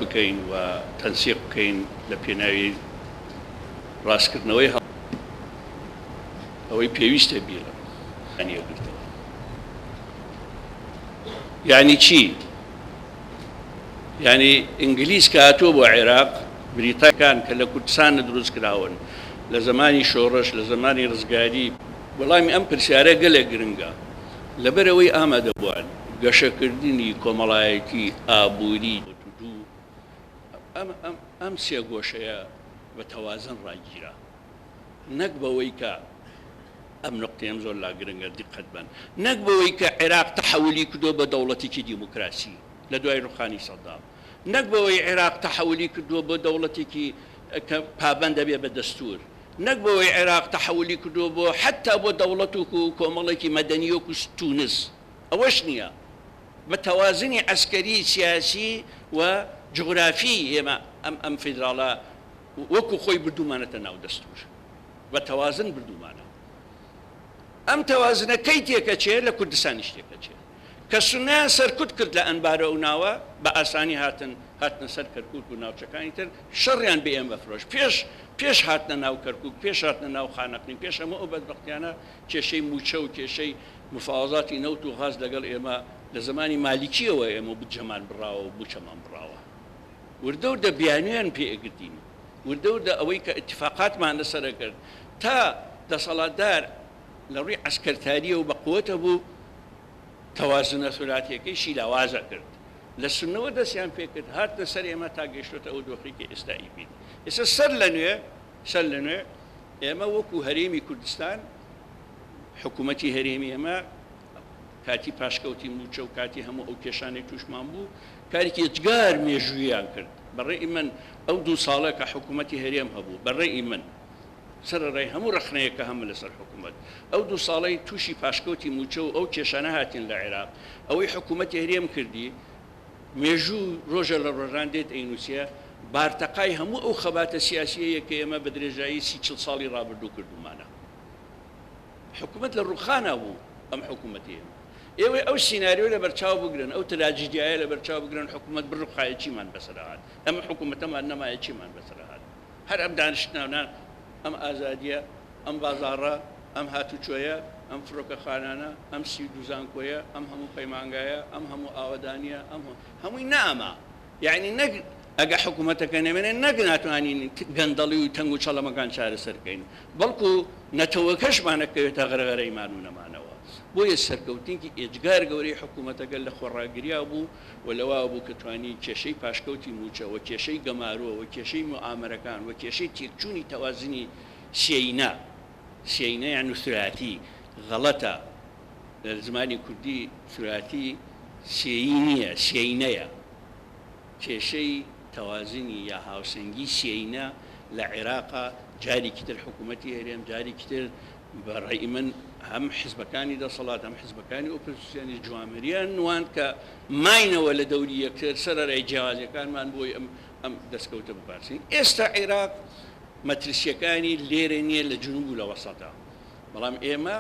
بکەین و تەنسیق بکەین لە پێناوی ڕاستکردنەوەی هەڵ ئەوەی پێویستە بیڵێم. یەکگرتەوە یانی چی؟ یانی ئینگلیز کە هاتووە بۆ عێراق، بریتانیەکان کە لە کوردستان دروست کراون لە زەمانی شۆڕش، لە زەمانی ڕزگاری، وەڵامی ئەم پرسیارە گەلێک گرنگە، لەبەرئەوەی ئامادەبووان گەشەکردنی کۆمەڵایەتی، ئابووری، دوو ئەم سێگۆشەیە بە تەوازن ڕاگیرا، نەک بەوەی کە ئەم نوقتەیەم زۆر لا گرنگە دیقەت بەن، نەک بەوەی کە عێراق تەحەولی کردووە بە دەوڵەتێکی دیموکراسی لە دوای ڕوخانی سەدام، نەک بەوەی عێراق تەحەولی کردووە بۆ دەوڵەتێکی کە پابەند دەبێت بە دەستوور، نەک بەوەی عێراق تەحەولی کردووە بۆ حەتتا بۆ دەوڵەت و کۆمەڵێکی مەدەنی وەکو تونس، ئەوەش نییە. بە تەوازنی عەسکەری، سیاسی و جوغرافی ئێمە ئەم ئەم فیدراڵە وەکو خۆی بردوومانەتە ناو دەستوور. بە تەوازن بردوومانە. ئەم تەوازنە کەی تێکەچێ؟ لە کوردستانیش تێکەچێ. کە سوننەیان سەرکوت کرد لە ئەنبار و ئەو ناوە، بە ئاسانی هاتن هاتنە سەر کەرکووک و ناوچەکانی تر، شەڕیان بە ئێمە فرۆشت. پێش پێش هاتنە ناو کەرکووک، پێش هاتنە ناو خانەقین، پێش هەموو ئەو بەدبەختیانە، کێشەی مووچە و کێشەی مفاوەزاتی نەوت و غاز لەگەڵ ئێمە لە زەمانی مالیکییەوە ئێمە بودجەمان بڕاوە و مووچەمان بڕاوە. وردە وردە بیانوویان پێ ئەگرتین. وردە وردە ئەوەی کە ئیتیفاقاتمان لەسەر ئەکرد تا دەسەڵاتدار لە ڕووی عەسکەرتارییەوە بە قوت هەبوو، تەوازنە ثولاتییەکەیشی لاواز ئەکرد. لە سوننەوە دەستیان پێ کرد، هاتنە سەر ئێمە تا گەیشتۆتە ئەو دۆخەی کە ئێستا ئەیبینین. ئێستا سەر لە نوێ، سەر لە نوێ ئێمە وەکوو هەرێمی کوردستان، حکوومەتی هەرێمی ئێمە کاتی پاشکەوتی مووچە و کاتی هەموو ئەو کێشانەی تووشمان بوو، کارێکی ئێجگار مێژووییان کرد. بە ڕێی من ئەو دوو ساڵە کە حکوومەتی هەرێم هەبوو، بە ڕێی من، سەرەڕای هەموو ڕەخنەیەک کە هەمە لەسەر حکوومەت، ئەو دوو ساڵەی تووشی پاشکەوتی مووچە و ئەو کێشانە هاتین لە عێراق، ئەوەی حکوومەتی هەرێم کردی، مێژوو ڕۆژە لە ڕۆژان دێت ئەینووسێ، بارتەقای هەموو ئەو خەباتە سیاسییەیە کە ئێمە بە درێژایی 30 40 ساڵی ڕابردوو کردوومانە. حکومەت لە ڕووخانا بوو ئەم حکومەتی ئێمە. ئێوە ئەو سیناریۆ لەبەرچاو بگرن، ئەو تراجیدیایە لەبەرچاو بگرن، حکومەت بڕوخایە چیمان بەسەر هات؟ ئەم حکومەتەمان نەمایە چیمان بەسەر هات؟ هەر ئەم دانیشتنانە، ئەم ئازادییە، ئەم بازاڕە، ئەم هاتوچۆیە، ئەم فڕۆکەخانانە، ئەم 32 زانکۆیە، ئەم هەموو پەیمانگایە، ئەم هەموو ئاوەدانییە، ئەم هەمووی نەئەما. یەعنی نەک ئەگە حکومەتەکە نەمێنێ نەک ناتوانین گەندەڵی و تەنگ و چەڵەمەکان چارەسەر بکەین، بەڵکو نەتەوەکەشمان ئەکەوێتە غەرغەرەی مان و نەمانەوە. بۆیە سەرکەوتنێکی ئێجگار گەورەی حکومەتەکە لە خۆڕاگریا بوو و لەوە بوو کە توانی کێشەی پاشکەوتی مووچە و کێشەی گەمارۆ و کێشەی موئامەرەکان و کێشەی تێکچوونی تەوازنی سێینە، سێینە یان ثلاثی، غەڵەتە لە زمانی کوردی ثلاثی سێیی نییە، سێینەیە. کێشەی تەوازنی یا هاوسەنگی سێینە لە عێراقا جارێکی تر حکوومەتی هەرێم، جارێکی تر بە ڕەئی من هەم حزبەکانی دەسەڵات هەم حزبەکانی ئۆپۆزیسیۆنیش جوامێریان نواند کە ماینەوە لە دەوری یەکتر سەرەرای جیاوازیەکانمان بۆی ئەم ئەم دەستکەوتە بپارێزین. ئێستا عێراق مەترسیەکانی لێرە نییە لە جنوب و لە وەسەتە، بەڵام ئێمە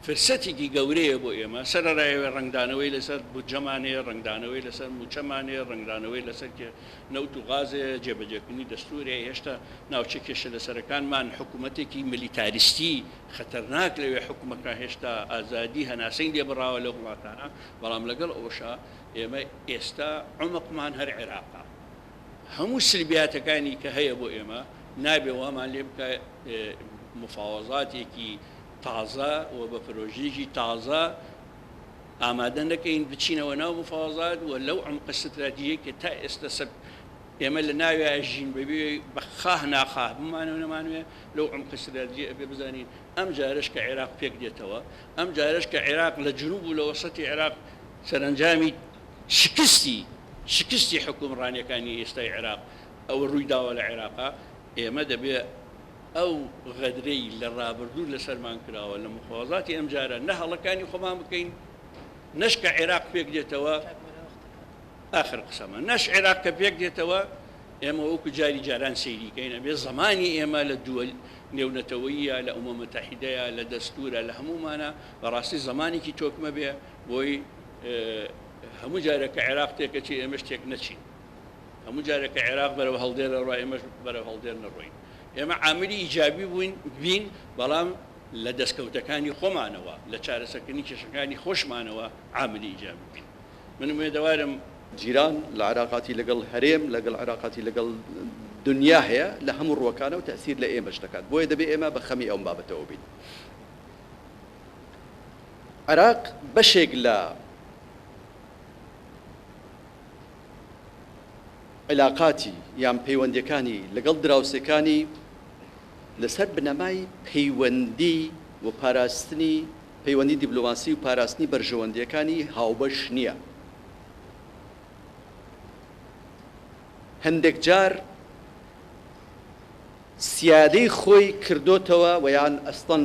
فرسەتێکی گەورەیە بۆ ئێمە، سەرەڕای ئەوەی ڕەنگدانەوەی لەسەر بودجەمان هەیە، ڕەنگدانەوەی لەسەر مووچەمان هەیە، ڕەنگدانەوەی لەسەر نەوت و غاز هەیە، جێبەجێکردنی دەستوور هەیە، هێشتا ناوچە کێشە لەسەرەکانمان حکوومەتێکی میلیتاریستی خەتەرناک لەوێ حوکمەکە، هێشتا ئازادی هەناسەی لێ بڕاوە لەو وڵاتانە، بەڵام لەگەڵ ئەوەشا ئێمە ئێستا عومقمان هەر عێراقە، هەموو سلبیاتەکانی کە هەیە بۆ ئێمە نابێ وامان لێ بکا مفاوەزاتێکی تازە و بە پرۆژەیەکی تازە ئامادە نەکەین بچینەوە ناو مفاوەزات و لەو عەمقە ستراتیژیەی کە تا ئێستا سەر ئێمە لە ناویا ئەژین بەبێ بە خاه ناخاه بمانەوێ نەمانەوێ لەو عەمقە ستراتیژیە ئەبێ بزانین ئەم جارەش کە عێراق پێک دێتەوە ئەم جارەش کە عێراق لە جنوب و لە وەسەتی عێراق سەرەنجامی شکستی شکستی حوکمڕانیەکانی ئێستای عێراق ئەوە ڕووی داوە لە عێراقا ئێمە دەبێ ئەو غەدرەی لە ڕابردوو لەسەرمان کراوە لە مفاوەزاتی ئەمجارە نە هەڵەکانی خۆمان بکەین نەش کە عێراق پێک دێتەوە ئاخر قسەمە نەش عێراق کە پێک دێتەوە ئێمە وەکو جاری جاران سەیری کەین ئەبێ زمانی ئێمە لە دووەل نێونەتەوەیە لە ئومە متحیدەیە لە دەستورە لە هەموومانە بەڕاستی زمانێکی تۆکمە بێ بۆی هەموو جارێک کە عێراق تێکەچێ ئێمەش تێک نەچین. هەموو جارێک کە عێراق بەرەو هەڵدێر ئەڕوا ئێمەش بەرەو هەڵدێر نەڕۆین. ئێمە عاملی ئیجابی بووین بین، بەڵام لە دەستکەوتەکانی خۆمانەوە، لە چارەسەرکردنی کێشەکانی خۆشمانەوە عاملی ئیجابی بین. من ئومێدەوارم. جیران لە عێراقاتی لەگەڵ هەرێم، لەگەڵ عێراقاتی لەگەڵ دنیا هەیە لە هەموو ڕووەکانەوە تەئسیر لە ئێمەش دەکات. بۆیە دەبێ ئێمە بە خەمی ئەم بابەتەوە بین. عێراق بەشێک لە عیلاقاتی یان پەیوەندیەکانی لەگەڵ دراوسێکانی لەسەر بنەمای پەیوەندی و پاراستنی پەیوەندی دیبلۆماسی و پاراستنی بەرژەوەندیەکانی هاوبەش نییە. هەندێک جار سیادەی خۆی کردۆتەوە و یان ئەسڵەن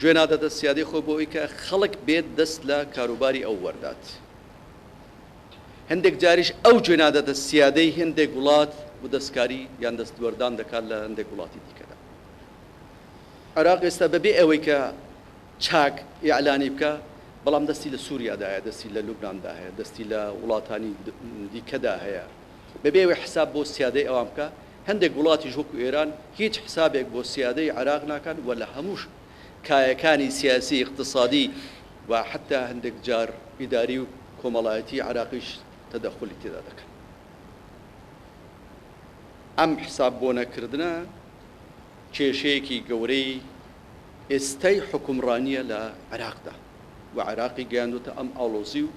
گوێ ناداتە سیادەی خۆی بۆ ئەوەی کە خەڵک بێت دەست لە کاروباری ئەو وەردات. هەندێک جاریش ئەو گوێ ناداتە سیادەی هەندێک وڵات و دەستکاری یان دەستوەردان دەکات لە هەندێک وڵاتی دیکەدا. عێراق ئێستا بەبێ ئەوەی کە چاک ئیعلانی بکا، بەڵام دەستی لە سووریادا هەیە، دەستی لە لوبناندا هەیە، دەستی لە وڵاتانی دیکەدا هەیە، بەبێ ئەوەی حساب بۆ سیادەی ئەوان بکا، هەندێک وڵاتیش وەکو ئێران هیچ حسابێک بۆ سیادەی عێراق ناکەن و لە هەموو کایەکانی سیاسی، ئیقتسادی و حەتا هەندێک جار ئیداری و کۆمەڵایەتی عێراقیش تەدەخولی تێدا دەکەن. ئەم حساب بۆ نەکردنە کێشەیەکی گەورەی ئێستای حوکمڕانییە لە عێراقدا و عێراقی گەیاندووەتە ئەم ئاڵۆزی و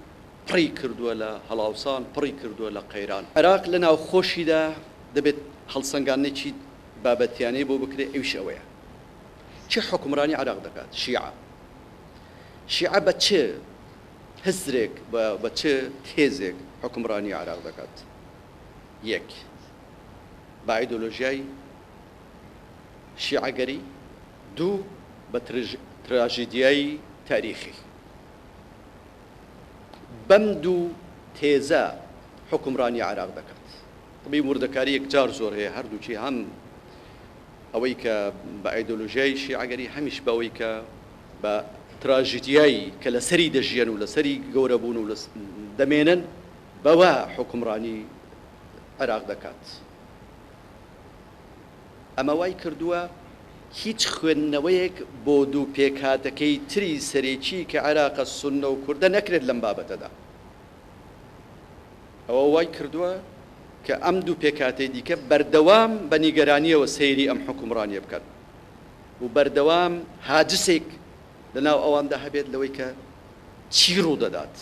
پڕی کردووە لە هەڵاوسان، پڕی کردووە لە قەیران. عێراق لە ناوخۆشیدا دەبێت هەڵسەنگاندنێکی بابەتیانەی بۆ بکرێت، ئەویش ئەوەیە کێ حوکمڕانی عێراق دەکات؟ شیعە. شیعە بە چ هزرێک و بە چ تێزێک حوکمڕانی عێراق دەکات؟ یەک، بە ئایدۆلۆژیای شیعەگەری، دوو، بە تراژیدیای تاریخی. بەم دوو تێزە حوکمڕانی عێراق دەکات. تەبعی وردەکاری یەکجار زۆر هەیە، هەردووکی هەم ئەوەی کە بە ئایدۆلۆژیای شیعەگەری هەمیش بەوەی کە بە تراژیدیای کە لەسەری دەژیەن و لەسەری گەورە بوون و دەمێنن بەوە حوکمڕانی عێراق دەکات. ئەمە وای کردووە هیچ خوێندنەوەیەک بۆ دوو پێکهاتەکەی تری سەرەکی کە عێراقە سوننە و کوردە نەکرێت لەم بابەتەدا. ئەوە وای کردووە کە ئەم دوو پێکهاتەی دیکە بەردەوام بە نیگەرانییەوە سەیری ئەم حوکمڕانییە بکەن و بەردەوام هاجسێک لەناو ئەواندا هەبێت لەوەی کە چی ڕوودەدات.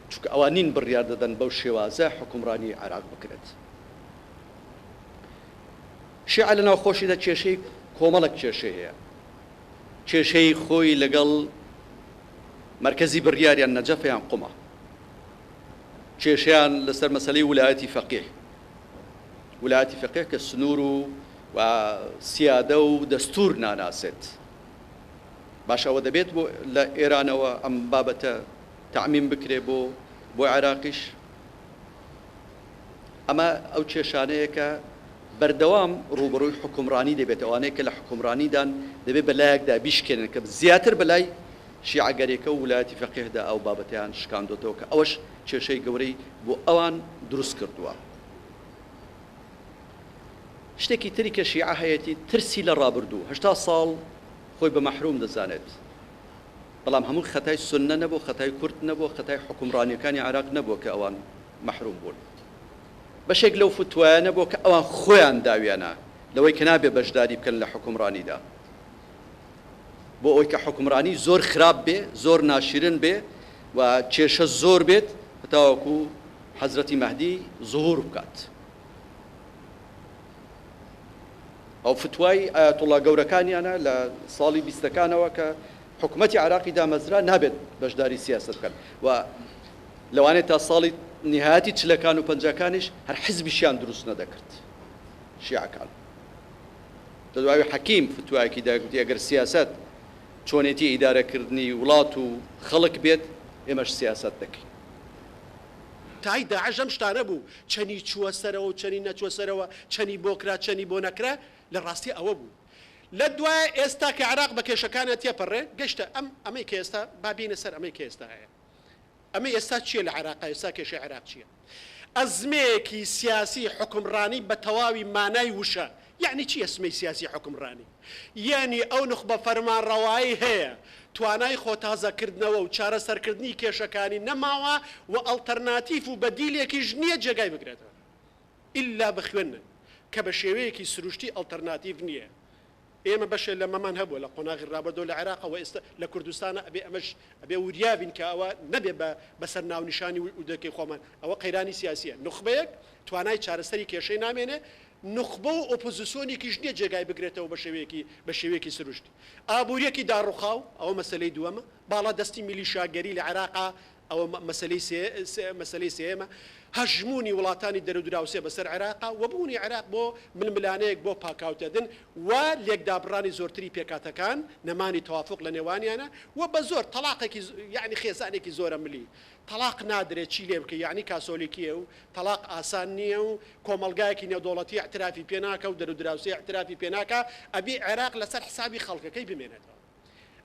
چونکە ئەوان نین بڕیار دەدەن بەو شێوازە حوکمڕانی عێراق بکرێت. شیعە لە ناوخۆشیدا کێشەی کۆمەڵێک کێشەی هەیە. کێشەی خۆی لەگەڵ مەرکەزی بڕیاریان نەجەفە یان قومە. کێشەیان لەسەر مەسەلەی ولایەتی فەقیه. ولایەتی فەقیه کە سنوور و و سیادە و دەستوور ناناسێت. باشە ئەوە دەبێت بۆ لە ئێرانەوە ئەم بابەتە تەعمیم بکرێ بۆ بۆ عێراقیش؟ ئەمە ئەو کێشانەیە کە بەردەوام ڕووبەڕووی حوکمڕانی دەبێت، ئەوانەی کە لە حوکمڕانیدان دەبێت بە لایەکدا بیشکێنن کە زیاتر بە لای شیعەگەریەکە و ولایەتی فەقیهدا ئەو بابەتەیان شکاندۆتەوە کە ئەوەش کێشەی گەورەی بۆ ئەوان دروست کردووە. شتێکی تری کە شیعە هەیەتی ترسی لە ڕابردوو، 80 ساڵ خۆی بە مەحروم دەزانێت، بەڵام هەموو خەتای سوننە نەبوو، خەتای کورد نەبوو، خەتای حوکمڕانیەکانی عێراق نەبووە کە ئەوان مەحروم بوون. بەشێک لەو فتوایانە بووە کە ئەوان خۆیان داویانە لەوەی کە نابێ بەشداری بکەن لە حوکمڕانیدا. بۆ ئەوەی کە حوکمڕانی زۆر خراپ بێ، زۆر ناشیرن بێ و کێشە زۆر بێت هەتاوەکو حەزرەتی مەهدی زهور بکات. ئەو فتوای ئایەتوڵا گەورەکانیانە لە ساڵی بیستەکانەوە کە حکومەتی عێراقی دامەزرا نابێت بەشداری سیاسەت بکەن و لەوانەیە تا ساڵی نیهایەتی چلەکان و پەنجاکانیش هەر حزبیشیان دروست نەدەکرد شیعەکان. لە دوای حەکیم فتوایەکی دا گوتی ئەگەر سیاسەت چۆنێتی ئیدارەکردنی وڵات و خەڵک بێت ئێمەش سیاسەت دەکەین. تای داعش ئەم شتانە بوو، چەنی چووە سەرەوە و چەنی نەچووە سەرەوە، چەنی بۆ کرا چەنی بۆ نەکرا، لە ڕاستی ئەوە بوو. لە دوایە ئێستا کە عێراق بە کێشەکانیا تێپەڕێ، گەشتە ئەم ئەمەی کە ئێستا، با بێینە سەر ئەمەی کە ئێستا هەیە. ئەمە ئێستا چییە لە عێراقا؟ ئێستا کێشەی عێراق چییە؟ ئەزمەیەکی سیاسی حوکمڕانی بە تەواوی مانای وشە. یەعنی چی ئەزمەی سیاسی حوکمڕانی؟ یەعنی ئەو نوخبە فەرمانڕەوایەی هەیە توانای خۆتازەکردنەوە و چارەسەرکردنی کێشەکانی نەماوە و ئەڵتەرناتیف و بەدیلێکیش نییە جێگای بگرێتەوە ئیلا بخوێنن کە بە شێوەیەکی سروشتی ئەڵتەرناتیڤ نییە. ئێمە بەشێ لەمەمان هەبووە لە قۆناغی ڕابردوو لە عێراق و ئێستا لە کوردستانە، ئەبێ ئەمەش ئەبێ وریا بین کە ئەوە نەبێ بە بەسەر ناونیشانی ودەکەی خۆمان. ئەوە قەیرانی سیاسیە، نوخبەیەک توانای چارەسەری کێشەی نامێنێ، نوخبە و ئۆپۆزیسیۆنێکیش نییە جێگای بگرێتەوە بە شێوەیەکی بە شێوەیەکی سروشتی. ئابووریەکی داڕوخاو، ئەوە مەسەلەی دووەمە. باڵادەستی میلیشیاگەری لە عێراقا، ئەوە مەسەلەی سێ مەسەلەی سێیەمە. هەژموونی وڵاتانی دەرودراوسێ بەسەر عێراقا و بوونی عێراق بۆ ململانێیەک بۆ پاکاوتەدن و لێکدابڕانی زۆرتری پێکهاتەکان، نەمانی تەوافوق لە نێوانیانە و بە زۆر تەڵاقێکی یەعنی خێزانێکی زۆرەملی تەڵاق نادرێ چی لێ بکەی یەعنی کاسۆلیکیە و تەڵاق ئاسان نییە و کۆمەڵگایەکی نێودەوڵەتی ئیعترافی پێ ناکا و دەرودراوسێ ئیعترافی پێ ناکا، ئەبێ عێراق لەسەر حسابی خەڵکەکەی بمێنێتەوە.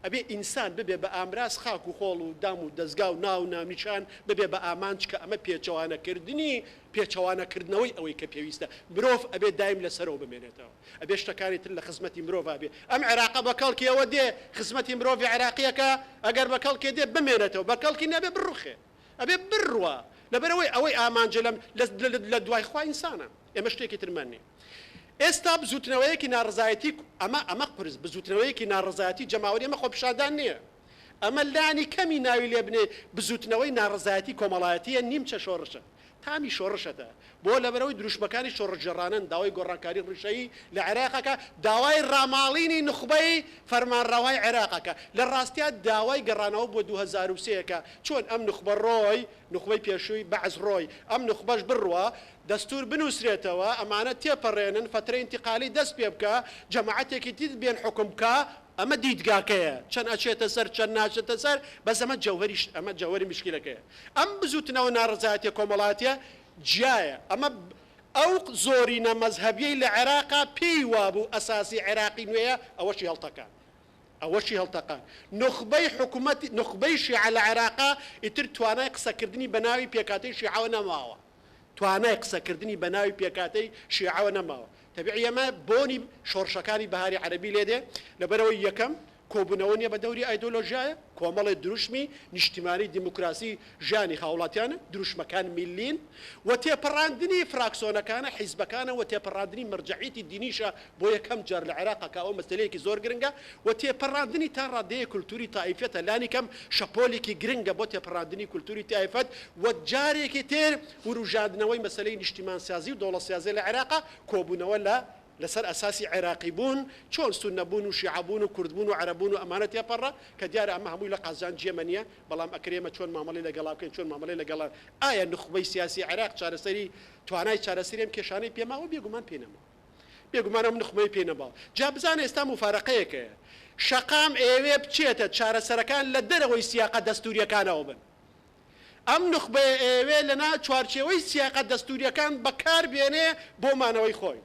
ئەبێ ئینسان ببێ بە ئامراز خاک و خۆڵ و دام و دەزگا و ناو و ناونیشان ببێ بە ئامانج کە ئەمە پێچەوانە کردنی پێچەوانە کردنەوەی ئەوەی کە پێویستە مرۆڤ ئەبێ دایم لە سەرەوە بمێنێتەوە ئەبێ شتەکانی تر لە خزمەتی مرۆڤا بێ ئەم عێراقە بە کەڵکی ئەوە دێ خزمەتی مرۆڤی عێراقیەکە ئەگەر بە کەڵکێ دێ بمێنێتەوە بە کەڵکی نەبێ بڕوخێ ئەبێ بڕوا لەبەرئەوەی ئەوەی ئامانجە لەم لە دوای خوا ئینسانە ئێمە شتێکی ترمان نیە ئێستا بزوتنەوەیەکی ناڕەزایەتی ئەمە ئەمە قورس بزوتنەوەیەکی ناڕەزایەتی جەماوەری ئەمە خۆپیشاندان نیە ئەمە لانی کەمی ناوی لێ بنێ بزوتنەوەی ناڕەزایەتی کۆمەڵایەتیە نیمچە شۆڕشە تامی شۆڕشەتە بۆ لەبەرئەوەی دروشمەکانی شۆڕشگێڕانەن داوای گۆڕانکاری ڕیشەیی لە عێراق ئەکا، داوای ڕاماڵینی نوخبەی فەرمانڕەوای عێراق ئەکا، لە ڕاستیا داوای گەڕانەوە بۆ 2003 ئەکا، چۆن ئەم نوخبە ڕۆی، نوخبەی پێشووی بەعس ڕۆی، ئەم نوخبەش بڕوا، دەستوور بنووسرێتەوە، ئەمانە تێپەڕێنن، فەترەی ئینتیقالی دەست پێ بکا، جەماعەتێکی تر بێن حوکم بکا، ئەمە دیدگاکەیە، چەند ئەچێتە سەر چەند ناچێتە سەر، بەس ئەمە جەوهەری ئەمە جەوهەری میشکیلەکەیە. ئەم بزووتنەوە ناڕەزایەتیە کۆمەڵایەتیە جیایە، ئەمە ئەو زۆرینە مەزهەبیەی لە عێراقا پێی وابوو ئەساسی عێراقی نوێیە ئەوەشی هەڵتەکاند. ئەوەشی هەڵتەقاند. نوخبەی حکومەتی نوخبەی شیعە لە عێراقا ئیتر توانای قسەکردنی بەناوی پێکهاتەی شیعەوە نەماوە. توانای قسەکردنی بەناوی پێکهاتەی شیعەوە نەماوە. تەبیعی ئەمە بۆنی شۆڕشەکانی بەهاری عەرەبی لێدێ، لەبەرئەوەی یەکەم، کۆبوونەوە نیە بە دەوری ئایدۆلۆژیایە، کۆمەڵێ دروشمی نیشتیمانی دیموکراسی ژیانی هاوڵاتیانە، دروشمەکان میللین و تێپەڕاندنی فراکسۆنەکانە، حیزبەکانە و تێپەڕاندنی مەرجەعیەتی دینیشە بۆ یەکەم جار لە عێراقا کە ئەوە مەسەلەیەکی زۆر گرنگە و تێپەڕاندنی تا ڕادەیەک کولتوری تائیفیەتە لانیکەم شەپۆلێکی گرنگە بۆ تێپەڕاندنی کولتوری تایفەت و جارێکی تر وروژاندنەوەی مەسەلەی نیشتیمانسازی و دەوڵەتسازی لە عێراقا کۆبوونەوە لە لەسەر ئەساسی عێراقی بوون چۆن سوننە بوون و شیعە بوون و کورد بوون و عەرەب بوون و ئەمانە تێپەڕە کە دیارە ئەمە هەمووی لە قازانجی ئێمە نییە بەڵام ئەکرێ ئێمە چۆن مامەڵەی لەگەڵا بکەین چۆن مامەڵەی لەگەڵا ئایا نوخبەی سیاسی عێراق چارەسەری توانای چارەسەری ئەم کێشانەی پێ ماوە بێگومان پێی نەماوە بێگومان ئەم نوخبەی پێی نەماوە جا بزانە ئێستا موفارەقەیەک هەیە شەقام ئەیەوێ بچێتە چارەسەرەکان لە دەرەوەی سیاقە دەستوورییەکانەوە بن ئەم نوخبەیە ئەیەوێ لەنا چوارچێوەی سیاقە دەستوورییەکان بەکار بێنێ بۆ مانەوەی خۆی.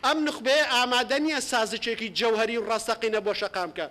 ئەم نوخبەیە ئامادە نییە سازشێکی جەوهەری و ڕاستەقینە بۆ شەقام بکا.